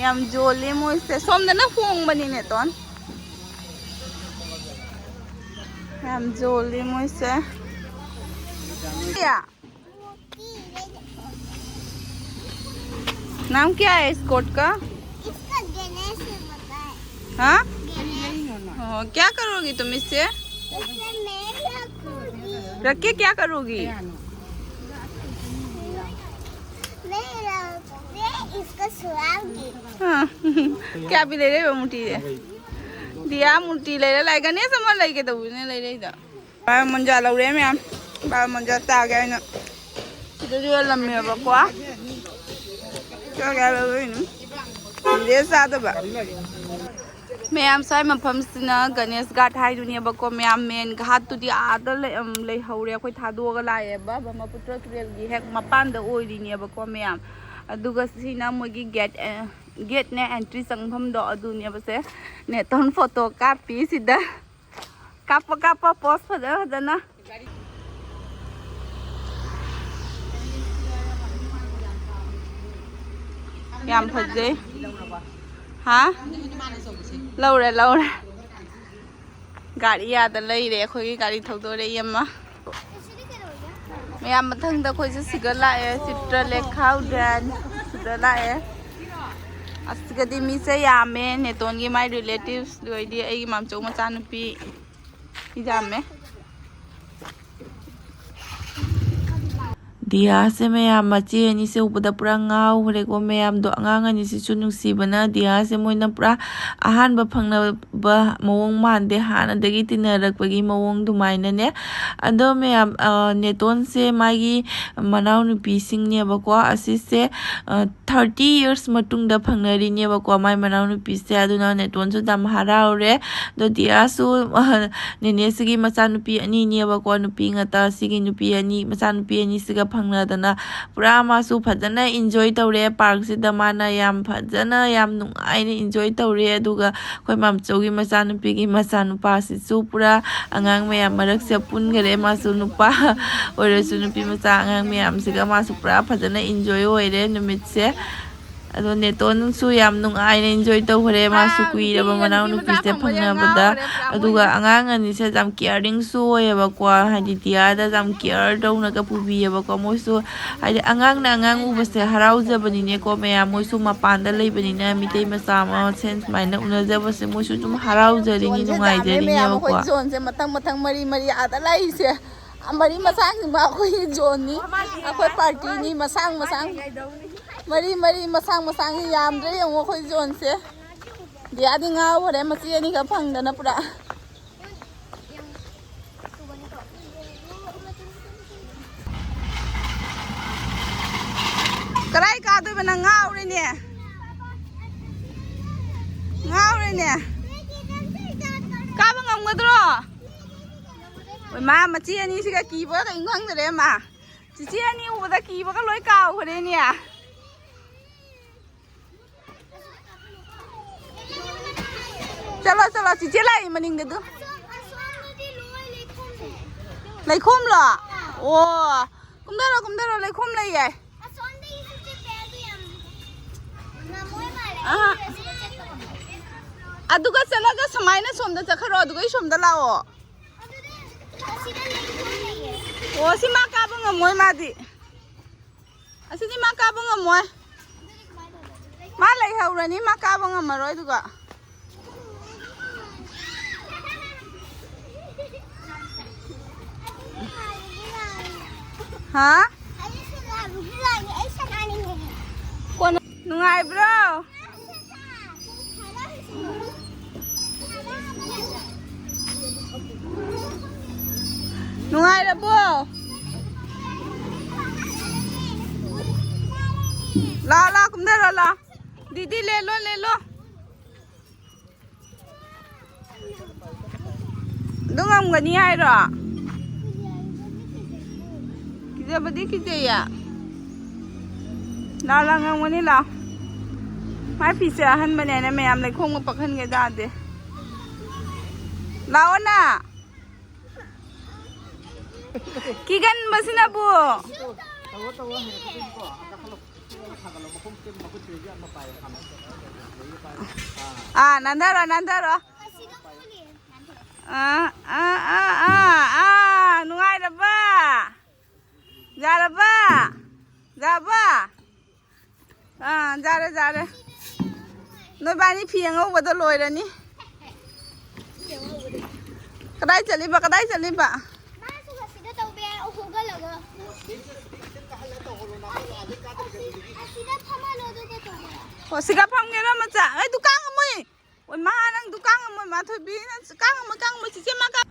ꯌꯥꯝ ꯌꯣꯜꯂꯤ ꯃꯣꯏꯁꯦ꯫ ꯁꯣꯝꯗꯅ ꯍꯣꯡꯕꯅꯤ ꯅꯦꯇꯣꯟ꯫ ꯌꯥꯝ ꯌꯣꯜꯂꯤ ꯃꯣꯏꯁꯦ꯫ क्या? नाम क्या है इस कोट का? इसका गणेश है, पता है? हाँ? गणेश। ओ, क्या करोगी तुम इससे? इससे मैं रखूंगी। रख के क्या करोगी? मैं रख-, मैं इसको सुलाऊंगी। हाँ। क्या भी ले रहे हो मुट्ठी है? दिया मुट्ठी ले रहे, लाएगा नहीं, समझ लाइके तो नहीं ले रही था। ꯕꯥꯔ ꯃꯣꯟꯖꯥ ꯂꯧꯔꯦ ꯃꯌꯥꯝ꯫ ꯕꯥꯔ ꯃꯣꯟꯖꯥ ꯆꯥꯒꯦ ꯍꯥꯏꯅ ꯁꯤꯗꯁꯨ ꯌꯣꯜꯂꯝꯃꯦꯕꯀꯣ꯫ ꯆꯥꯒꯦ ꯍꯥꯏꯕ ꯂꯣꯏꯅ꯫ ꯁꯤꯗꯩ ꯆꯥꯗꯕ꯫ ꯃꯌꯥꯝ ꯁ꯭ꯋꯥꯏ ꯃꯐꯝꯁꯤꯅ ꯒꯅꯦꯁ ꯘꯥꯠ ꯍꯥꯏꯗꯨꯅꯦꯕꯀꯣ꯫ ꯃꯌꯥꯝ ꯃꯦꯟ ꯘꯥꯠꯇꯨꯗꯤ ꯑꯥꯗ ꯂꯩ-, ꯎꯝ, ꯂꯩꯍꯧꯔꯦ꯫ ꯑꯩꯈꯣꯏ ꯊꯥꯗꯣꯛꯑꯒ ꯂꯥꯛꯑꯦꯕ꯫ ꯕ꯭ꯔꯍꯃꯄꯨꯇ꯭ꯔ ꯇꯨꯔꯦꯜꯒꯤ ꯍꯦꯛ ꯃꯄꯥꯟꯗ ꯑꯣꯏꯔꯤꯅꯦꯕꯀꯣ ꯃꯌꯥꯝ꯫ ꯑꯗꯨꯒ ꯁꯤꯅ ꯃꯣꯏꯒꯤ ꯒꯦꯠ, ꯑꯦ, ꯒꯦꯠꯅꯦ, ꯑꯦꯟꯇ꯭ꯔꯤ ꯆꯪꯐꯝꯗꯣ ꯑꯗꯨꯅꯦꯕꯁꯦ꯫ ꯅꯦꯇꯣꯟ ꯐꯣꯇꯣ ꯀꯥꯞꯄꯤ ꯁꯤꯗ꯫ ꯀꯥꯞꯄꯣ, ꯀꯥꯞꯄꯣ, ꯄꯣꯁ ꯐꯖ ꯐꯖꯅ꯫ ꯌꯥꯝ ꯐꯖꯩ꯫ ꯍꯥ? ꯂꯧꯔꯦ, ꯂꯧꯔꯦ꯫ ꯒꯥꯔꯤ ꯑꯥꯗ ꯂꯩꯔꯦ, ꯑꯩꯈꯣꯏꯒꯤ ꯒꯥꯔꯤ ꯊꯧꯗꯣꯔꯛꯏ ꯑꯃ꯫ ꯃꯌꯥꯝ ꯃꯊꯪꯗ ꯑꯩꯈꯣꯏꯁꯨ ꯁꯤꯒ ꯂꯥꯛꯑꯦ, ꯆꯤꯇ꯭ꯔꯂꯦꯈꯥ ꯎꯗ꯭ꯌꯥꯟ ꯁꯤꯗ ꯂꯥꯛꯑꯦ꯫ ꯑꯁꯤꯒꯗꯤ ꯃꯤꯁꯦ ꯌꯥꯝꯃꯦ, ꯅꯦꯇꯣꯟꯒꯤ ꯃꯥꯏ ꯔꯤꯂꯦꯇꯤꯚꯁ ꯑꯣꯏꯗꯤ ꯑꯩꯒꯤ ꯃꯥꯝꯆꯧ ꯃꯆꯥꯅꯨꯄꯤ ꯌꯥꯝꯃꯦ꯫ ꯗꯤꯌꯥꯁꯦ ꯃꯌꯥꯝ, ꯃꯆꯦ ꯑꯅꯤꯁꯦ ꯎꯕꯗ ꯄꯨꯔꯥ ꯉꯥꯎꯈ꯭ꯔꯦꯀꯣ ꯃꯌꯥꯝꯗꯣ꯫ ꯑꯉꯥꯡ ꯑꯅꯤꯁꯤꯁꯨ ꯅꯨꯡꯁꯤꯕꯅ ꯗꯤꯌꯥꯁꯦ ꯃꯣꯏꯅ ꯄꯨꯔꯥ ꯑꯍꯥꯟꯕ ꯐꯪꯅꯕ ꯃꯑꯣꯡ ꯃꯥꯟꯗꯦ, ꯍꯥꯟꯅꯗꯒꯤ ꯇꯤꯟꯅꯔꯛꯄꯒꯤ ꯃꯑꯣꯡ ꯑꯗꯨꯃꯥꯏꯅꯅꯦ꯫ ꯑꯗꯣ ꯃꯌꯥꯝ, ꯑ, ꯅꯦꯇꯣꯟꯁꯦ ꯃꯥꯒꯤ ꯃꯅꯥꯎꯅꯨꯄꯤꯁꯤꯡꯅꯦꯕꯀꯣ꯫ ꯑꯁꯤꯁꯦ, ꯑ, ꯊꯥꯔꯇꯤ ꯌꯔꯁ ꯃꯇꯨꯡꯗ ꯐꯪꯅꯔꯤꯅꯦꯕꯀꯣ ꯃꯥꯏ ꯃꯅꯥꯎꯅꯨꯄꯤꯁꯦ꯫ ꯑꯗꯨꯅ ꯅꯦꯇꯣꯟꯁꯨ ꯌꯥꯝ ꯍꯔꯥꯎꯔꯦ꯫ ꯑꯗꯣ ꯗꯤꯌꯥꯁꯨ, ꯑ, ꯅꯦꯅꯦꯁꯤꯒꯤ ꯃꯆꯥꯅꯨꯄꯤ ꯑꯅꯤꯅꯦꯕꯀꯣ, ꯅꯨꯄꯤ ꯉꯥꯛꯇ꯫ ꯁꯤꯒꯤ ꯅꯨꯄꯤ ꯑꯅꯤ, ꯃꯆꯥꯅꯨꯄꯤ ꯑꯅꯤꯁꯤꯒ ꯐꯪꯅꯗꯅ ꯄꯨꯔꯥ ꯃꯥꯁꯨ ꯐꯖꯅ ꯏꯟꯖꯣꯏ ꯇꯧꯔꯦ꯫ ꯄꯥꯔꯛꯁꯤꯗ ꯃꯥꯅ ꯌꯥꯝ ꯐꯖꯅ, ꯌꯥꯝ ꯅꯨꯡꯉꯥꯏꯅ ꯏꯟꯖꯣꯏ ꯇꯧꯔꯦ꯫ ꯑꯗꯨꯒ ꯑꯩꯈꯣꯏ ꯃꯥꯝꯆꯧꯒꯤ ꯃꯆꯥꯅꯨꯄꯤꯒꯤ ꯃꯆꯥꯅꯨꯄꯥꯁꯤꯁꯨ ꯄꯨꯔꯥ ꯑꯉꯥꯡ ꯃꯌꯥꯝ ꯃꯔꯛꯁꯦ ꯄꯨꯟꯈꯔꯦ꯫ ꯃꯥꯁꯨ ꯅꯨꯄꯥ ꯑꯣꯏꯔꯁꯨ ꯅꯨꯄꯤ ꯃꯆꯥ ꯑꯉꯥꯡ ꯃꯌꯥꯝꯁꯤꯒ ꯃꯥꯁꯨ ꯄꯨꯔꯥ ꯐꯖꯅ ꯏꯟꯖꯣꯏ ꯑꯣꯏꯔꯦ ꯅꯨꯃꯤꯠꯁꯦ꯫ ꯑꯗꯣ ꯅꯦꯇꯣꯟꯁꯨ ꯌꯥꯝ ꯅꯨꯡꯉꯥꯏꯅ ꯏꯟꯖꯣꯏ ꯇꯧꯈ꯭ꯔꯦ꯫ ꯃꯥꯁꯨ ꯀꯨꯏꯔꯕ ꯃꯅꯥꯎꯅꯨꯄꯤꯁꯦ ꯐꯪꯅꯕꯗ꯫ ꯑꯗꯨꯒ ꯑꯉꯥꯡ ꯑꯅꯤꯁꯦ ꯌꯥꯝ ꯀꯤꯌꯥꯔꯤꯡꯁꯨ ꯑꯣꯏꯌꯦꯕꯀꯣ, ꯍꯥꯏꯗꯤ ꯗꯤꯌꯥꯗ ꯌꯥꯝ ꯀꯤꯌꯔ ꯇꯧꯅꯒ ꯄꯨꯕꯤꯌꯦꯕꯀꯣ꯫ ꯃꯣꯏꯁꯨ ꯍꯥꯏꯗꯤ ꯑꯉꯥꯡꯅ ꯑꯉꯥꯡ ꯎꯕꯁꯦ ꯍꯔꯥꯎꯖꯕꯅꯤꯅꯦꯀꯣ ꯃꯌꯥꯝ꯫ ꯃꯣꯏꯁꯨ ꯃꯄꯥꯟꯗ ꯂꯩꯕꯅꯤꯅ ꯃꯤꯇꯩ ꯃꯆꯥ ꯃꯁꯦꯟ ꯁꯨꯃꯥꯏꯅ ꯎꯅꯖꯕꯁꯦ ꯃꯣꯏꯁꯨ ꯑꯗꯨꯝ ꯍꯔꯥꯎꯖꯔꯤꯅꯤ, ꯖꯣꯟꯁꯦ ꯌꯥꯝꯃꯦ ꯃꯌꯥꯝ꯫ ꯑꯩꯈꯣꯏ ꯅꯨꯡꯉꯥꯏꯖꯔꯤꯅꯦꯕꯀꯣ꯫ ꯖꯣꯟꯁꯦ ꯃꯊꯪ ꯃꯊꯪ ꯃꯔꯤ ꯃꯔꯤ ꯑꯥꯗ ꯂꯥꯛꯏꯁꯦ꯫ ꯃꯔꯤ ꯃꯁꯥꯡꯁꯤꯡꯕ ꯑꯩꯈꯣꯏꯒꯤ ꯖꯣꯟꯅꯤ, ꯑꯩꯈꯣꯏ ꯄꯥꯔꯇꯤꯅꯤ꯫ ꯃꯁꯥꯡ ꯃꯁꯥꯡ, ꯃꯔꯤ ꯃꯔꯤ ꯃꯁꯥꯡ ꯃꯁꯥꯡꯁꯤ ꯌꯥꯝꯗ꯭ꯔꯦ ꯌꯦꯡꯉꯣ ꯑꯩꯈꯣꯏ ꯖꯣꯟꯁꯦ꯫ ꯗꯤꯌꯥꯗꯤ ꯉꯥꯎꯈꯔꯦ ꯃꯆꯦ ꯑꯅꯤꯈꯛ ꯐꯪꯗꯅ ꯄꯨꯔꯥ꯫ ꯀꯗꯥꯏ ꯀꯥꯗꯣꯏꯕ ꯅꯪ? ꯉꯥꯎꯔꯦꯅꯦ, ꯉꯥꯎꯔꯦꯅꯦ꯫ ꯀꯥꯕ ꯉꯝꯒꯗ꯭ꯔꯣ? ꯍꯣꯏ, ꯃꯥ ꯃꯆꯦ ꯑꯅꯤꯁꯤꯒ ꯀꯤꯕꯒ ꯀꯩꯝ ꯈꯪꯗ꯭ꯔꯦ ꯃꯥ꯫ ꯆꯤꯆꯦ ꯑꯅꯤ ꯎꯕꯗ ꯀꯤꯕꯒ ꯂꯣꯏ ꯀꯥꯎꯈ꯭ꯔꯦꯅꯦ꯫ ꯆꯠꯂꯣ, ꯆꯠꯂꯣ, ꯆꯤꯆꯦ ꯂꯥꯛꯏ ꯃꯅꯤꯡꯗ ꯑꯗꯨ꯫ ꯑꯁꯣꯝ-, ꯑꯁꯣꯝꯗꯗꯤ ꯂꯣꯏ ꯂꯩꯈꯣꯝꯂꯦ꯫ ꯂꯩꯈꯣꯝꯂꯣ? ꯑꯣ, ꯀꯨꯝꯊꯔꯣ, ꯀꯨꯝꯊꯔꯣ, ꯂꯩꯈꯣꯝ ꯂꯩꯌꯦ꯫ ꯑꯁꯣꯝꯗꯒꯤꯁꯨ ꯆꯠꯄ ꯑꯗꯨ ꯌꯥꯝ ꯉꯝꯃꯣꯏ ꯃꯥꯜꯂꯦ꯫ ꯑꯍꯥ꯫ ꯑꯩ ꯁꯤꯗ ꯆꯠꯄ ꯉꯝꯃꯣꯏ꯫ ꯑꯗꯨꯒ ꯆꯠꯂꯒ ꯁꯨꯃꯥꯏꯅ ꯁꯣꯝꯗ ꯆꯠꯈ꯭ꯔꯣ, ꯑꯗꯨꯒ ꯑꯩ ꯁꯣꯝꯗ ꯂꯥꯛꯑꯣ꯫ ꯑꯗꯨꯗꯤ ꯑꯁꯤꯗ ꯂꯩꯈꯣꯝ ꯂꯩꯌꯦ꯫ ꯑꯣ, ꯁꯤ ꯃꯥ ꯀꯥꯕ ꯉꯝꯃꯣꯏ ꯃꯥꯗꯤ꯫ ꯑꯁꯤꯗꯤ ꯃꯥ ꯀꯥꯕ ꯉꯝꯃꯣꯏ꯫ ꯃꯥ ꯂꯩꯍꯧꯔꯅꯤ, ꯃꯥ ꯀꯥꯕ ꯉꯝꯃꯔꯣꯏ ꯑꯗꯨꯒ꯫ ꯍꯥ? ꯀꯣꯟꯅ ꯅꯨꯡꯉꯥꯏꯕ꯭ꯔꯣ? ꯅꯨꯡꯉꯥꯏꯔꯕꯣ? ꯂꯥ ꯂꯥ ꯀꯨꯝꯗꯔꯣ ꯂꯥ꯫ ꯗꯤꯗꯤ ꯂꯦꯂꯣ ꯂꯦꯂꯣ꯫ ꯑꯗꯨ ꯉꯝꯒꯅꯤ ꯍꯥꯏꯔꯣ? ꯀꯤꯖꯕꯗꯤ ꯀꯤꯖꯩꯌꯦ꯫ ꯂꯥ ꯂꯥ ꯉꯝꯒꯅꯤ ꯂꯥ꯫ ꯃꯥꯏ ꯐꯤꯁꯦ ꯑꯍꯟꯕꯅꯦꯅ ꯃꯌꯥꯝ ꯂꯩꯈꯣꯝꯒ ꯄꯛꯍꯟꯒꯦ ꯇꯥꯗꯦ꯫ ꯂꯥꯛꯑꯣꯅ꯫ ꯀꯤꯒꯟꯕꯁꯤꯅꯕꯨ꯫ ꯑꯥ, ꯅꯥꯟꯊꯔꯣ, ꯅꯥꯟꯊꯔꯣ꯫ ꯑꯥ, ꯑꯥ, ꯑꯥ, ꯑꯥ, ꯑꯥ, ꯅꯨꯡꯉꯥꯏꯔꯕ? ꯌꯥꯔꯕ? ꯌꯥꯔꯕ? ꯑꯥ, ꯌꯥꯔꯦ, ꯌꯥꯔꯦ꯫ ꯅꯣꯏꯕꯥꯅꯤ ꯐꯤ ꯑꯉꯧꯕꯗꯣ ꯂꯣꯏꯔꯅꯤ꯫ ꯀꯗꯥꯏ ꯆꯠꯂꯤꯕ? ꯀꯗꯥꯏ ꯆꯠꯂꯤꯕ? ꯃꯥꯁꯨ ꯑꯁꯤꯗ ꯇꯧꯕ ꯌꯥꯏ, ꯍꯧꯒꯠꯂꯒ꯫ ꯑꯁꯤꯗ ꯐꯝꯍꯜꯂꯣ, ꯑꯗꯨꯒ ꯇꯧꯕ ꯌꯥꯏ꯫ ꯑꯣ, ꯁꯤꯒ ꯐꯝꯒꯦꯔꯣ, ꯃꯆꯥ? ꯑꯩ ꯗꯨꯀꯥꯟ ꯑꯃꯨꯏ꯫ ꯑꯣꯏ ꯃꯥ, ꯅꯪ ꯗꯨꯀꯥꯟ ꯑꯃꯨꯏ, ꯃꯥꯊꯣꯏꯕꯤ, ꯅꯪ ꯀꯥꯡ ꯑꯃꯨꯏ, ꯀꯥꯡ ꯑꯃꯨꯏ, ꯆꯤꯆꯦ, ꯃꯥ ꯀꯥꯡ꯫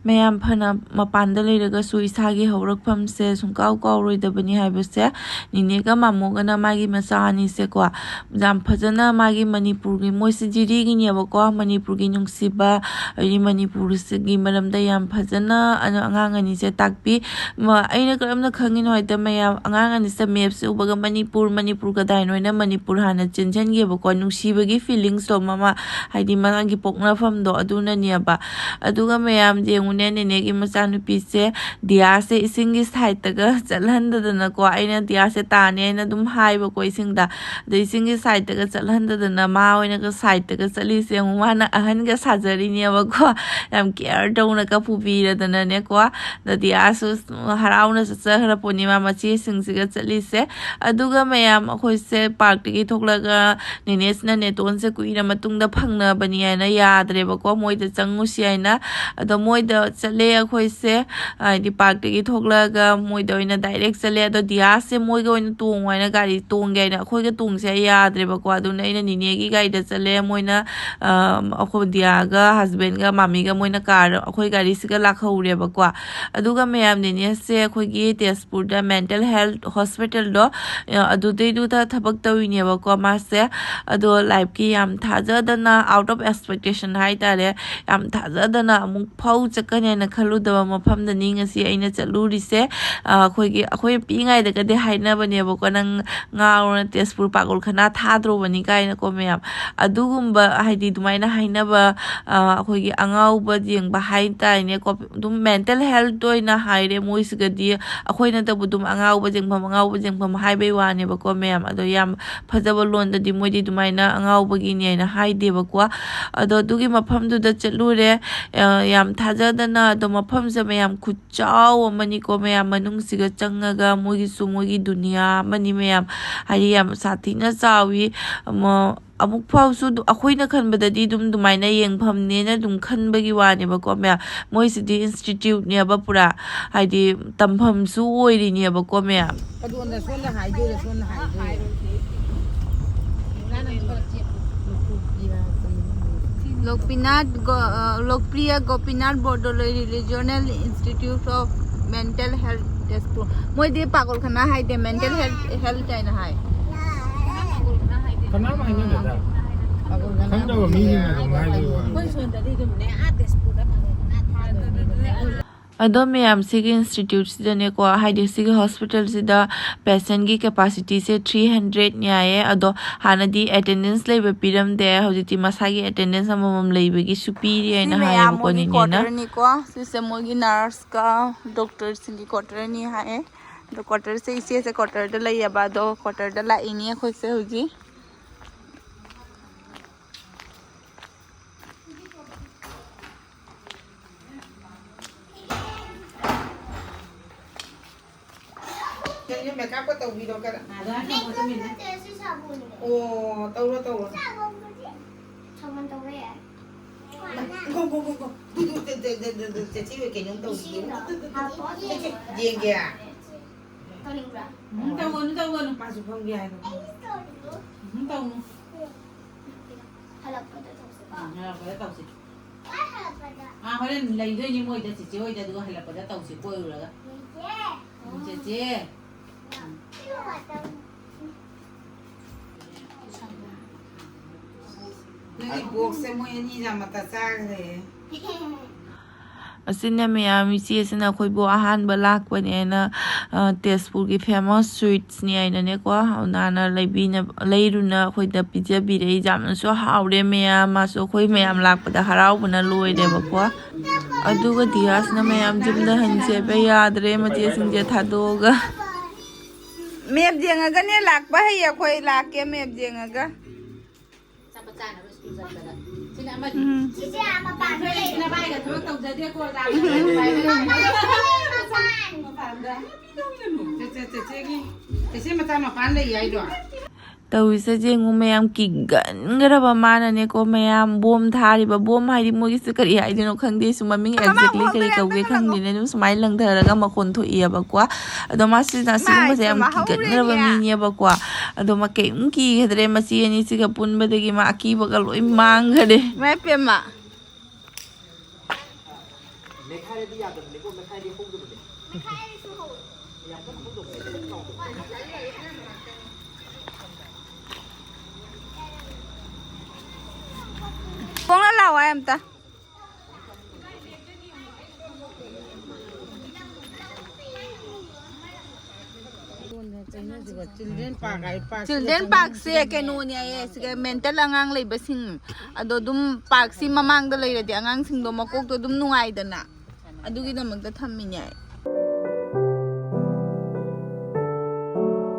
ꯃꯌꯥꯝ ꯐꯅ ꯃꯄꯥꯟꯗ ꯂꯩꯔꯒꯁꯨ ꯏꯁꯥꯒꯤ ꯍꯧꯔꯛꯐꯝꯁꯦ ꯁꯨꯡꯀꯥꯎ ꯀꯥꯎꯔꯣꯏꯗꯕꯅꯤ ꯍꯥꯏꯕꯁꯦ ꯅꯤꯅꯦꯒ ꯃꯥꯃꯣꯒꯅ ꯃꯥꯒꯤ ꯃꯆꯥ ꯑꯅꯤꯁꯦꯀꯣ, ꯌꯥꯝ ꯐꯖꯅ ꯃꯥꯒꯤ ꯃꯅꯤꯄꯨꯔꯒꯤ, ꯃꯣꯏꯁꯦ ꯖꯤꯔꯤꯒꯤꯅꯦꯕꯀꯣ, ꯃꯅꯤꯄꯨꯔꯒꯤ ꯅꯨꯡꯁꯤꯕ, ꯍꯥꯏꯗꯤ ꯃꯅꯤꯄꯨꯔꯁꯤꯒꯤ ꯃꯔꯝꯗ ꯌꯥꯝ ꯐꯖꯅ ꯑꯉꯥꯡ ꯑꯅꯤꯁꯦ ꯇꯥꯛꯄꯤ꯫ ꯃ-, ꯑꯩꯅ ꯀꯔꯝꯅ ꯈꯪꯉꯤꯅꯣ ꯍꯥꯏꯗ, ꯃꯌꯥꯝ ꯑꯉꯥꯡ ꯑꯅꯤꯁꯦ ꯃꯦꯞꯁꯦ ꯎꯕꯒ ꯃꯅꯤꯄꯨꯔ, ꯃꯅꯤꯄꯨꯔ ꯀꯗꯥꯏꯅꯣ ꯍꯥꯏꯅ ꯃꯅꯤꯄꯨꯔ ꯍꯥꯟꯅ ꯆꯦꯟꯁꯤꯟꯒꯤꯕꯀꯣ, ꯅꯨꯡꯁꯤꯕꯒꯤ ꯐꯤꯂꯤꯡꯁꯇꯣ ꯃꯃꯥ, ꯍꯥꯏꯗꯤ ꯃꯥꯒꯤ ꯄꯣꯛꯅꯐꯝꯗꯣ ꯑꯗꯨꯅꯅꯦꯕ꯫ ꯑꯗꯨꯒ ꯃꯌꯥꯝ ꯌꯦꯡꯉꯨꯅꯦ, ꯅꯦꯅꯦꯒꯤ ꯃꯆꯥꯅꯨꯄꯤꯁꯦ ꯗꯤꯌꯥꯁꯦ ꯏꯁꯤꯡꯒꯤ ꯁꯥꯏꯠꯇꯒ ꯆꯠꯍꯟꯗꯗꯅꯀꯣ, ꯑꯩꯅ ꯗꯤꯌꯥꯁꯦ ꯇꯥꯅꯤ ꯍꯥꯏꯅ ꯑꯗꯨꯝ ꯍꯥꯏꯕꯀꯣ ꯏꯁꯤꯡꯗ, ꯑꯗꯣ ꯏꯁꯤꯡꯒꯤ ꯁꯥꯏꯠꯇꯒ ꯆꯠꯍꯟꯗꯗꯅ ꯃꯥ ꯑꯣꯏꯅꯒ ꯁꯥꯏꯠꯇꯒ ꯆꯠꯂꯤꯁꯦ ꯌꯦꯡꯉꯨ, ꯃꯥꯅ ꯑꯍꯟꯒ ꯁꯥꯖꯔꯤꯅꯦꯕꯀꯣ, ꯌꯥꯝ ꯀꯤꯌꯔ ꯇꯧꯅꯒ ꯄꯨꯕꯤꯔꯗꯅꯅꯦꯀꯣ꯫ ꯑꯗ ꯗꯤꯌꯥꯁꯨ ꯍꯔꯥꯎꯅ ꯆꯠꯆꯈ꯭ꯔ ꯄꯣꯠꯅꯤ ꯃꯥ ꯃꯆꯦꯁꯤꯡꯁꯤꯒ ꯆꯠꯂꯤꯁꯦ꯫ ꯑꯗꯨꯒ ꯃꯌꯥꯝ ꯑꯩꯈꯣꯏꯁꯦ ꯄꯥꯔꯛꯇꯒꯤ ꯊꯣꯛꯂꯛꯑꯒ ꯅꯦꯅꯦꯁꯤꯅ ꯅꯦꯇꯣꯟꯁꯦ ꯀꯨꯏꯔ ꯃꯇꯨꯡꯗ ꯐꯪꯅꯕꯅꯤ ꯍꯥꯏꯅ ꯌꯥꯗ꯭ꯔꯦꯕꯀꯣ, ꯃꯣꯏꯗ ꯆꯪꯉꯨꯁꯤ ꯍꯥꯏꯅ꯫ ꯑꯗꯣ ꯃꯣꯏꯗ ꯆꯠꯂꯦ ꯑꯩꯈꯣꯏꯁꯦ꯫ ꯍꯥꯏꯗꯤ ꯄꯥꯔꯛꯇꯒꯤ ꯊꯣꯛꯂꯛꯑꯒ ꯃꯣꯏꯗ ꯑꯣꯏꯅ ꯗꯥꯏꯔꯦꯛ ꯆꯠꯂꯦ꯫ ꯑꯗꯣ ꯗꯤꯌꯥꯁꯁꯦ ꯃꯣꯏꯒ ꯑꯣꯏꯅ ꯇꯣꯡꯉꯣ ꯍꯥꯏꯅ ꯒꯥꯔꯤ ꯇꯣꯡꯒꯦ ꯍꯥꯏꯅ ꯑꯩꯈꯣꯏꯒ ꯇꯣꯡꯁꯦ ꯌꯥꯗ꯭ꯔꯦꯕꯀꯣ꯫ ꯑꯗꯨꯅ ꯑꯩꯅ ꯅꯤꯅꯦꯒꯤ ꯒꯥꯔꯤꯗ ꯆꯠꯂꯦ꯫ ꯃꯣꯏꯅ ꯑꯩꯈꯣꯏ ꯗꯤꯌꯥꯒ ꯍꯁꯕꯦꯟꯒ ꯃꯥꯃꯤꯒ ꯃꯣꯏꯅ ꯀꯥꯔ ꯑꯩꯈꯣꯏ ꯒꯥꯔꯤꯁꯤꯒ ꯂꯥꯛꯍꯧꯔꯦꯕꯀꯣ꯫ ꯑꯗꯨꯒ ꯃꯌꯥꯝ, ꯅꯤꯅꯦꯁꯦ ꯑꯩꯈꯣꯏꯒꯤ ꯇꯦꯖꯄꯨꯔꯗ ꯃꯦꯟꯇꯦꯜ ꯍꯦꯜꯠ ꯍꯣꯁꯄꯤꯇꯥꯜꯗꯣ, ꯑꯗꯨꯗꯩꯗꯨꯗ ꯊꯕꯛ ꯇꯧꯔꯤꯅꯦꯕꯀꯣ ꯃꯥꯁꯦ꯫ ꯑꯗꯣ ꯂꯥꯏꯐꯀꯤ ꯌꯥꯝ ꯊꯥꯖꯗꯅ, out of expectation ꯍꯥꯏꯇꯥꯔꯦ, ꯌꯥꯝ ꯊꯥꯖꯗꯅ ꯑꯃꯨꯛ ꯐꯥꯎ ꯆꯠꯀꯅꯤ ꯍꯥꯏꯅ ꯈꯜꯂꯨꯗꯕ ꯃꯐꯝꯗꯅꯤ ꯉꯁꯤ ꯑꯩꯅ ꯆꯠꯂꯨꯔꯤꯁꯦ꯫ ꯑ, ꯑꯩꯈꯣꯏꯒꯤ, ꯑꯩꯈꯣꯏ ꯄꯤꯛꯏꯉꯩꯗꯒꯗꯤ ꯍꯥꯏꯅꯕꯅꯦꯕꯀꯣ, "ꯅꯪ ꯉꯥꯎꯔꯅ ꯇꯦꯖꯄꯨꯔ ꯄꯥꯒꯜꯈꯅꯥ ꯊꯥꯗ꯭ꯔꯣꯕꯅꯤ" ꯀꯥꯏꯅꯀꯣ ꯃꯌꯥꯝ꯫ ꯑꯗꯨꯒꯨꯝꯕ, ꯍꯥꯏꯗꯤ, ꯑꯗꯨꯃꯥꯏꯅ ꯍꯥꯏꯅꯕ, ꯑ, ꯑꯩꯈꯣꯏꯒꯤ ꯑꯉꯥꯎꯕ ꯌꯦꯡꯕ ꯍꯥꯏꯇꯥꯔꯦꯅꯦꯀꯣ, ꯑꯗꯨꯝ ꯃꯦꯟꯇꯦꯜ ꯍꯦꯜꯠ ꯑꯣꯏꯅ ꯍꯥꯏꯔꯦ ꯃꯣꯏꯁꯤꯒꯗꯤ꯫ ꯑꯩꯈꯣꯏꯅꯇꯕꯨ ꯑꯗꯨꯝ ꯑꯉꯥꯎꯕ ꯌꯦꯡꯐꯝ, ꯑꯉꯥꯎꯕ ꯌꯦꯡꯐꯝ ꯍꯥꯏꯕꯩ ꯋꯥꯅꯦꯕꯀꯣ ꯃꯌꯥꯝ꯫ ꯑꯗꯣ ꯌꯥꯝ ꯐꯖꯕ ꯂꯣꯟꯗꯗꯤ ꯃꯣꯏꯗꯤ ꯑꯗꯨꯃꯥꯏꯅ ꯑꯉꯥꯎꯕꯒꯤꯅꯦ ꯍꯥꯏꯅ ꯍꯥꯏꯗꯦꯕꯀꯣ꯫ ꯑꯗꯣ ꯑꯗꯨꯒꯤ ꯃꯐꯝꯗꯨꯗ ꯆꯠꯂꯨꯔꯦ꯫ ꯑ, ꯌꯥꯝ ꯊꯥꯖꯗꯅ꯫ ꯑꯗꯣ ꯃꯐꯝꯁꯦ ꯃꯌꯥꯝ ꯈꯨꯠꯆꯥꯎ ꯑꯃꯅꯤꯀꯣ ꯃꯌꯥꯝ, ꯃꯅꯨꯡꯁꯤꯒ ꯆꯪꯉꯒ ꯃꯣꯏꯒꯤꯁꯨ ꯃꯣꯏꯒꯤ ꯗꯨꯅꯤꯌꯥ ꯑꯃꯅꯤ ꯃꯌꯥꯝ, ꯍꯥꯏꯗꯤ ꯌꯥꯝ ꯁꯥꯊꯤꯅ ꯆꯥꯎꯋꯤ꯫ ꯑꯃ, ꯑꯃꯨꯛ ꯐꯥꯎꯁꯨ ꯑꯗꯨ-, ꯑꯩꯈꯣꯏꯅ ꯈꯟꯕꯗꯗꯤ ꯑꯗꯨꯝ ꯑꯗꯨꯃꯥꯏꯅ ꯌꯦꯡꯐꯝꯅꯦꯅ ꯑꯗꯨꯝ ꯈꯟꯕꯒꯤ ꯋꯥꯅꯦꯕꯀꯣ ꯃꯌꯥꯝ꯫ ꯃꯣꯏꯁꯤꯗꯤ ꯏꯟꯁꯇꯤꯇ꯭ꯌꯨꯠꯅꯦꯕ ꯄꯨꯔꯥ, ꯍꯥꯏꯗꯤ ꯇꯝꯐꯝꯁꯨ ꯑꯣꯏꯔꯤꯅꯦꯕꯀꯣ ꯃꯌꯥꯝ꯫ ꯑꯗꯣ ꯁꯣꯝꯗ ꯍꯥꯏꯗꯣꯏꯔꯥ, ꯁꯣꯝꯗ ꯍꯥꯏꯗꯣꯏꯔꯥ? ꯂꯣꯛꯄꯤꯅꯥꯊ ꯒꯣ-, ꯑ, Lokopriya Gopinath Bordoloi regional institute of mental health Tezpur. ꯃꯣꯏꯗꯤ ꯄꯥꯒꯜꯈꯅꯥ ꯍꯥꯏꯗꯦ, ꯃꯦꯟꯇꯦꯜ ꯍꯦꯜꯠ, ꯍꯦꯜꯠ ꯍꯥꯏꯅ ꯍꯥꯏ꯫ ꯀꯅꯥꯝ ꯍꯥꯏꯅꯗꯦꯗ꯫ ꯈꯪꯗꯕ ꯃꯤꯁꯤꯡꯅ ꯑꯗꯨꯝ ꯍꯥꯏꯕꯒꯤ ꯋꯥꯅꯤ꯫ ꯑꯩꯈꯣꯏ ꯁꯣꯝꯗꯗꯤ ꯑꯗꯨꯝꯅꯦ, ꯑꯥ ꯇꯦꯖꯄꯨꯔꯗ ꯄꯥꯒꯜꯈꯅꯥ ꯊꯥꯗꯣꯏꯅꯦ꯫ ꯑꯗꯣ ꯃꯌꯥꯝ, ꯁꯤꯒꯤ ꯏꯟꯁꯇꯤꯇ꯭ꯌꯨꯠꯁꯤꯗꯅꯦꯀꯣ, ꯍꯥꯏꯗꯤ ꯁꯤꯒꯤ ꯍꯣꯁꯄꯤꯇꯥꯜꯁꯤꯗ ꯄꯦꯁꯦꯟꯒꯤ ꯀꯦꯄꯥꯁꯤꯇꯤꯁꯦ ꯊ꯭ꯔꯤ ꯍꯟꯗ꯭ꯔꯦꯠꯅꯤ ꯍꯥꯏꯌꯦ꯫ ꯑꯗꯣ ꯍꯥꯟꯅꯗꯤ ꯑꯦꯇꯦꯟꯗꯦꯟꯁ ꯂꯩꯕ ꯄꯤꯔꯝꯗꯦ, ꯍꯧꯖꯤꯛꯇꯤ ꯃꯁꯥꯒꯤ ꯑꯦꯇꯦꯟꯗꯦꯟꯁ ꯑꯃꯃꯝ ꯂꯩꯕꯒꯤꯁꯨ ꯄꯤꯔꯤ ꯍꯥꯏꯅ ꯁꯤ ꯃꯌꯥꯝ ꯍꯥꯏꯌꯦꯕꯀꯣ ꯃꯣꯏꯒꯤ ꯅꯤꯅꯦꯅ꯫ ꯀ꯭ꯋꯥꯇꯔꯅꯤꯀꯣ꯫ ꯁꯤꯁꯦ ꯃꯣꯏꯒꯤ ꯅꯔꯁꯀ ꯗꯣꯛꯇꯔꯁꯤꯡꯒꯤ ꯀ꯭ꯋꯥꯇꯔꯅꯤ ꯍꯥꯏꯌꯦ꯫ ꯑꯗꯣ ꯀ꯭ꯋꯥꯇꯔꯁꯦ, ꯏꯆꯦꯁꯦ ꯀ꯭ꯋꯥꯇꯔꯗ ꯂꯩꯌꯦꯕ, ꯑꯗꯣ ꯀ꯭ꯋꯥꯇꯔꯗ ꯂꯥꯛꯏꯅꯤ ꯑꯩꯈꯣꯏꯁꯦ ꯍꯧꯖꯤꯛ꯫ ꯅꯪꯁꯨ ꯃꯦꯀꯞꯀ ꯇꯧꯕꯤꯔꯣ ꯈꯔ꯫ ꯑꯣ, ꯇꯧꯔꯣ, ꯇꯧꯔꯣ꯫ ꯁꯥꯕꯣꯟ ꯇꯧꯕ ꯌꯥꯏ꯫ ꯉꯣ, ꯉꯣ, ꯉꯣ, ꯉꯣ꯫ ꯇꯨ, ꯇꯨ, ꯇꯨ, ꯇꯨ, ꯇꯨ, ꯇꯨ, ꯇꯨ, ꯆꯦꯆꯦ ꯍꯣꯏ ꯀꯩꯅꯣꯝ ꯇꯧꯔꯤ꯫ ꯏꯁꯤꯡꯗꯣ ꯌꯦꯡꯉꯨ꯫ ꯇꯨ, ꯇꯨ, ꯇꯨ, ꯇꯨ, ꯇꯨ, ꯍꯥꯞꯄꯣ꯫ ꯆꯦꯆꯦ, ꯌꯦꯡꯒꯦ꯫ ꯇꯧꯅꯤꯡꯕ꯭ꯔꯥ? ꯎꯝ, ꯇꯧꯒꯅꯨ, ꯇꯧꯒꯅꯨ, ꯄꯥꯁꯨ ꯐꯝꯒꯦ ꯍꯥꯏꯕ꯫ ꯑꯩ ꯇꯧꯅꯤꯡꯉꯣ꯫ ꯎꯝ, ꯇꯧꯅꯨ꯫ ꯍꯜꯂꯛꯄꯗ ꯇꯧꯁꯦꯀꯣ꯫ ꯎꯝ, ꯍꯜꯂꯛꯄꯗ ꯇꯧꯁꯦ꯫ ꯀꯥꯏ ꯍꯜꯂꯛꯄꯗ? ꯑꯥ, ꯍꯣꯔꯦꯟ ꯂꯩꯗꯣꯏꯅꯤ ꯃꯣꯏꯗ, ꯆꯦꯆꯦ ꯍꯣꯏꯗ, ꯑꯗꯨꯒ ꯍꯜꯂꯛꯄꯗ ꯇꯧꯁꯦ ꯀꯣꯏꯔꯨꯔꯒ꯫ ꯆꯦꯆꯦ꯫ ꯎꯝ, ꯆꯦꯆꯦ꯫ ꯅꯪꯒꯤ ꯕꯣꯛꯁꯁꯦ ꯃꯣꯏ ꯑꯅꯤ ꯌꯥꯝ ꯃꯇꯥ ꯆꯥꯈ꯭ꯔꯦ꯫ ꯑꯁꯤꯅ ꯃꯌꯥꯝ, ꯏꯆꯦꯁꯤꯅ ꯑꯩꯈꯣꯏꯕꯨ ꯑꯍꯥꯟꯕ ꯂꯥꯛꯄꯅꯦꯅ, ꯑ, ꯇꯦꯖꯄꯨꯔꯒꯤ ꯐꯦꯃꯁ ꯁ꯭ꯋꯤꯠꯁꯅꯤ ꯍꯥꯏꯅꯅꯦꯀꯣ, ꯅꯥꯅ ꯂꯩꯕꯤꯅ-, ꯂꯩꯔꯨꯅ ꯑꯩꯈꯣꯏꯗ ꯄꯤꯖꯕꯤꯔꯛꯏ꯫ ꯌꯥꯝꯅꯁꯨ ꯍꯥꯎꯔꯦ ꯃꯌꯥꯝ꯫ ꯃꯥꯁꯨ ꯑꯩꯈꯣꯏ ꯃꯌꯥꯝ ꯂꯥꯛꯄꯗ ꯍꯔꯥꯎꯕꯅ ꯂꯣꯏꯔꯦꯕꯀꯣ꯫ ꯑꯗꯨꯒ ꯗꯤꯌꯥꯁꯅ ꯃꯌꯥꯝ ꯌꯨꯝꯗ ꯍꯟꯁꯦꯕ ꯌꯥꯗ꯭ꯔꯦ, ꯃꯆꯦꯁꯤꯡꯁꯦ ꯊꯥꯗꯣꯛꯑꯒ꯫ ꯃꯦꯞ ꯌꯦꯡꯉꯒꯅꯦ ꯂꯥꯛꯄ ꯍꯩꯌꯦ ꯑꯩꯈꯣꯏ꯫ ꯂꯥꯛꯀꯦ ꯃꯦꯞ ꯌꯦꯡꯉꯒ꯫ ꯑꯆꯥꯄꯣꯠ ꯆꯥꯅꯕ ꯁ꯭ꯀꯨꯜ ꯆꯠꯄꯗ꯫ ꯁꯤꯅ ꯑꯃꯅꯤ꯫ ꯎꯝ꯫ ꯆꯤꯆꯦ, ꯑꯥ ꯃꯄꯥꯟꯗ ꯂꯩ꯫ ꯅꯕꯥꯏꯒ ꯊꯕꯛ ꯇꯧꯖꯗꯦꯀꯣ, ꯂꯥꯛꯑꯒ ꯅꯕꯥꯏꯒ ꯃꯄꯥꯟꯗ꯫ ꯃꯄꯥꯟꯗ꯫ ꯆꯦ-, ꯆꯦ-, ꯆꯦꯆꯦꯒꯤ, ꯆꯦꯆꯦ ꯃꯆꯥ ꯃꯄꯥꯟ ꯂꯩ ꯍꯥꯏꯗꯣ? ꯇꯧꯔꯤꯁꯦ ꯌꯦꯡꯉꯨ ꯃꯌꯥꯝ, ꯀꯤꯒꯟꯈ꯭ꯔꯕ ꯃꯥꯅꯅꯦꯀꯣ ꯃꯌꯥꯝ꯫ ꯕꯣꯝ ꯊꯥꯔꯤꯕ, ꯕꯣꯝ ꯍꯥꯏꯗꯤ ꯃꯣꯏꯒꯤꯁꯦ ꯀꯔꯤ ꯍꯥꯏꯗꯣꯏꯅꯣ ꯈꯪꯗꯦ, ꯑꯩꯁꯨ ꯃꯃꯤꯡ ꯃꯃꯥ, exactly ꯕꯣꯝ ꯀꯔꯤ ꯃꯌꯥꯝ ꯀꯧꯒꯦ ꯊꯥꯒꯠꯂꯒ ꯈꯪꯗꯦꯅꯦ, ꯑꯗꯨꯝ ꯁꯨꯃꯥꯏꯅ ꯂꯪꯊꯔꯒ ꯃꯈꯣꯟ ꯊꯣꯛꯏꯑꯕꯀꯣ꯫ ꯑꯗꯣ ꯃꯥꯁꯤꯅ ꯏꯃꯥ, ꯑꯁꯤꯒꯨꯝꯕꯁꯦ ꯌꯥꯝ ꯏꯃꯥ, ꯀꯤꯒꯟꯈ꯭ꯔꯕ ꯍꯧꯔꯦꯅꯦ꯫ ꯃꯤꯅꯦꯕꯀꯣ꯫ ꯑꯗꯣ ꯃꯥ ꯀꯩꯝ ꯀꯤꯈꯤꯗ꯭ꯔꯦ, ꯃꯆꯦ ꯑꯅꯤꯁꯤꯒ ꯄꯨꯟꯕꯗꯒꯤ ꯃꯥ ꯑꯀꯤꯕꯒ ꯂꯣꯏ ꯃꯥꯡꯈꯔꯦ꯫ ꯏꯃꯥ ꯏꯄꯦꯝꯃ꯫ ꯃꯦꯠꯈꯥꯏꯔꯗꯤ ꯌꯥꯗꯕꯅꯤꯀꯣ, ꯃꯦꯠꯈꯥꯏꯔꯗꯤ ꯍꯧꯗꯕꯅꯦ꯫ ꯌꯥꯝ ꯀꯟꯅ ꯍꯧꯗꯕꯅꯦ, ꯈꯤꯇꯪ ꯆꯥꯎꯗꯕꯅꯦ꯫ ꯈꯣꯡꯅ ꯂꯥꯛꯑꯣ ꯑꯝꯇ꯫ ꯆꯤꯜꯗ꯭ꯔꯦꯟ ꯄꯥꯔꯛ ꯍꯥꯏ, ꯄꯥꯔꯛꯁꯤꯗ ꯆꯤꯜꯗ꯭ꯔꯦꯟ ꯆꯪꯉꯒ ꯄꯥꯔꯛꯁꯦ ꯀꯩꯅꯣꯅꯦ ꯍꯥꯏꯌꯦ, ꯁꯤꯗ ꯃꯦꯟꯇꯦꯜ ꯑꯉꯥꯡ ꯂꯩꯕꯁꯤꯡ꯫ ꯑꯗꯣ ꯑꯗꯨꯝ ꯄꯥꯔꯛꯁꯤ ꯃꯃꯥꯡꯗ ꯂꯩꯔꯗꯤ ꯑꯉꯥꯡꯁꯤꯡꯗꯣ ꯃꯀꯣꯛꯇꯣ ꯑꯗꯨꯝ ꯅꯨꯡꯉꯥꯏꯗꯅ, ꯑꯗꯨꯒꯤꯗꯃꯛꯇ ꯊꯝꯃꯤꯅꯦ꯫